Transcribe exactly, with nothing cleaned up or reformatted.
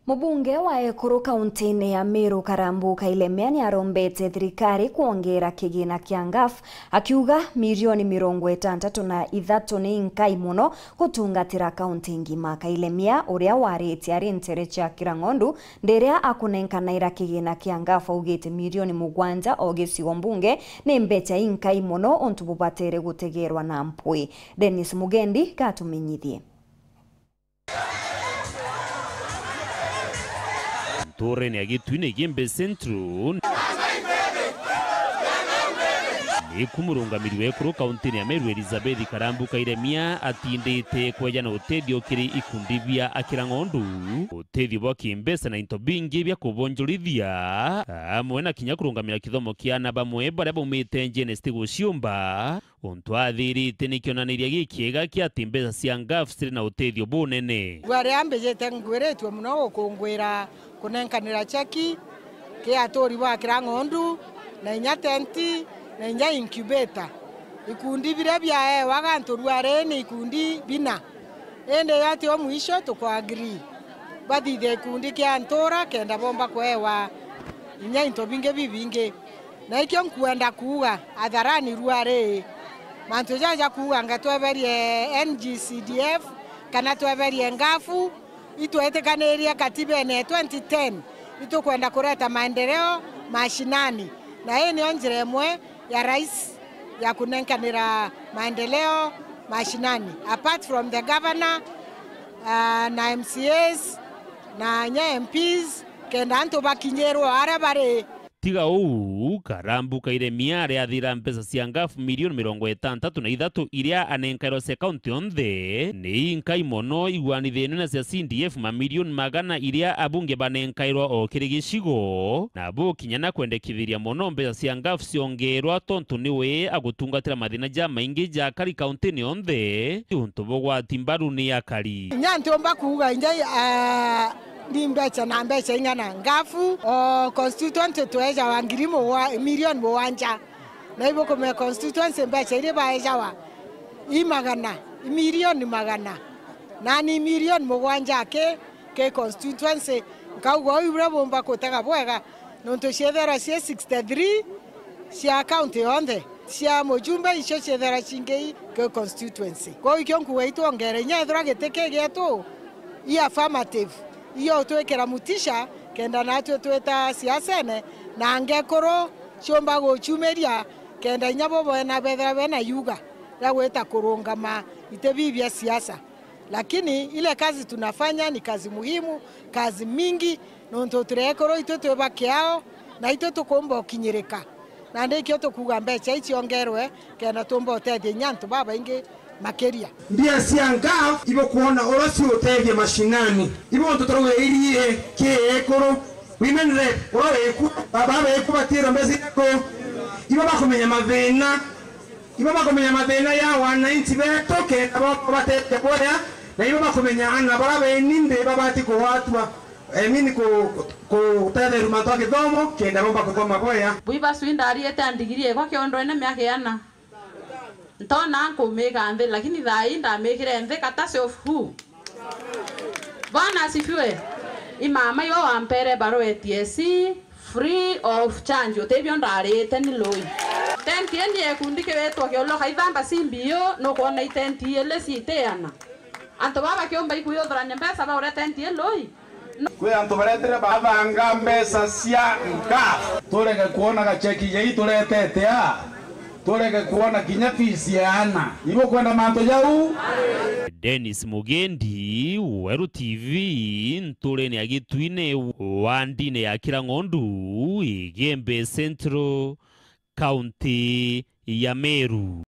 Mubunge wa ekuru kauntiine ya Meru, Karambu Kailemia, niarombete thirikari kwongera kigina kia ngaf, akiuga mirioni mirongo itantatu na ithatu ni inkai mono gutungatira kaunti ngima. Kailemia, uria waritie ari ntere cia Kirang'ondu, ndiria akunenkanaira kigina kia ngaf, augite mirioni mugwanja o gicigo mbunge ni mbecha inkai mono untu bubatere gutegerwa na mpwi. Dennis Mugendi gatumenyithie. Ntuurene ya Gitui na Igembe Central, niku murungamiri wa ekuru kauntiine ya Meru, Elizabeth Karambu Kailemia, atindite kweja na utethio kiri ikundi bia akira ng'ondu, utethio bwa kimbeca na into bingi bia kubonjorithia, amwe na kinya kurungamira kithomo kia aana bamwe baria baumite njeene citiguciumba. Untu athirite ni kionaniria gikiega kia ati mbeca cia ngaf ciri na utethio bunene. Rua riria mbijite ngwiritue mono gukungwira kunenkanira cheki ki aturi ba Kirang'ondu, na inya tenti, na inya incubator. Ikundi biria biaewaga antu rua riri ni ikundi bina. Indi yo ti o mwisho tuku agree bathithia ikundi kia ntura kenda bomba kuewa inya into bingi bibingi. Na ikio nkwenda kuuga atharani rua riri, mantu jaja kuuga anga tweberie N G C D F kana tweberie ngafu, itwetikanirie katibene twenty ten, itukwenda kureta maendeleo mashinani, na ii nio njira imwe ya rais ya kunenkanira maendeleo mashinani, apart from the governor, ah, na M C As na nya M Ps, kenda antu bakinyirwa aria bari. Tiga uu, Karambu Kairemia ariathira mbeca cia ngafu milioni mirongo itantatu na ithatu iria anenkairwa cia kaunti yonthe, ni inkai mono igwanithienwe na cia C D F mamilioni magana iria abunge banenkairwa o kiri gicigo, na bukinya na kwendekithiria mono mbeca cia ngafu ciongerwa, tontu niwe agutungatira mathina jamaingi jakari kauntini yonthe, untu bugwati mbaru ni akari. Inya ntiumba kuuga inya, ah, ni mbeca na mbeca ing'ana. Ngafu, o constituency twejawa ngiri mugwa-, milioni mugwanja. Na ibukumenya constituency mbeca iria baejawa i magana, i milioni magana. Na ni milioni mugwanja ki, ki constituency. Nkauga uu iburia bumba kutega bwega, nontu ciethirwa cie sixty three cia county yonthe, cia mujumbe icio ciethirwa cingi ki constituency. Kwou ikio nkuuga itwongere inya ethirwa giti ki gietu, i affirmative, iyo utwikira mutisha, kenda natwe twita siasene, na ngekuru ciumba guciumiria, kenda inya bo bwena bethira bena yuga ria gwita kurungama iti bibi bia siasa. Lakini ile kazi tunafanya ni kazi muhimu, kazi mingi, nontu turekuru itwe twi ba kiao, na itwe tukumba ukinyirika. Nandi ikio tukuuga mbeca iciongerwe, kenda tumba utethia inya antu babaingi makiria. Mbia cia ngaf ibukwona uria ciutethia mashinani. Ibo untu turauga irie ki ekuru, women rep, uria wiku, baba beku batira mbeca iriku. Ibo bakumenya mathina. Ibo bakumenya mathina ya wananchi betu, kenda bo batethia bwega, na ibo bakumenya ana bara beni ndi babati kugwatwa, I mean, ku-, ku-, kutetherua mantu a githomo, kenda bomba kuthoma bwega. Bwi bacu indariite a ndigiri igwa kiondwene miaka iana. Ntona nkumiga nthi, lakini thaa ii ndamikire nthi, courtesy of who? Bwana asifiwe. I mama iwe wampere barua ya T S C, free of charge, utibio ndarite ni lui. Tenti ii ni ekundi kiwitwa kioloka ithamba C B O, nukwona itenti ili citiana. Antu baba kiumba ikuyuthurania mbeca baure tenti ii lui. Kwi antu baretire babanga mbeca cia ngaf. Turege kwona gacheki jai turetete a. Turege kwona kinya fees ya ana. Ibukwenda mantu jau? Dennis Mugendi, Weru T V, nturene ya Gitwine, wandine ya Kirang'ondu, Igembe Central, kaunti ya Meru.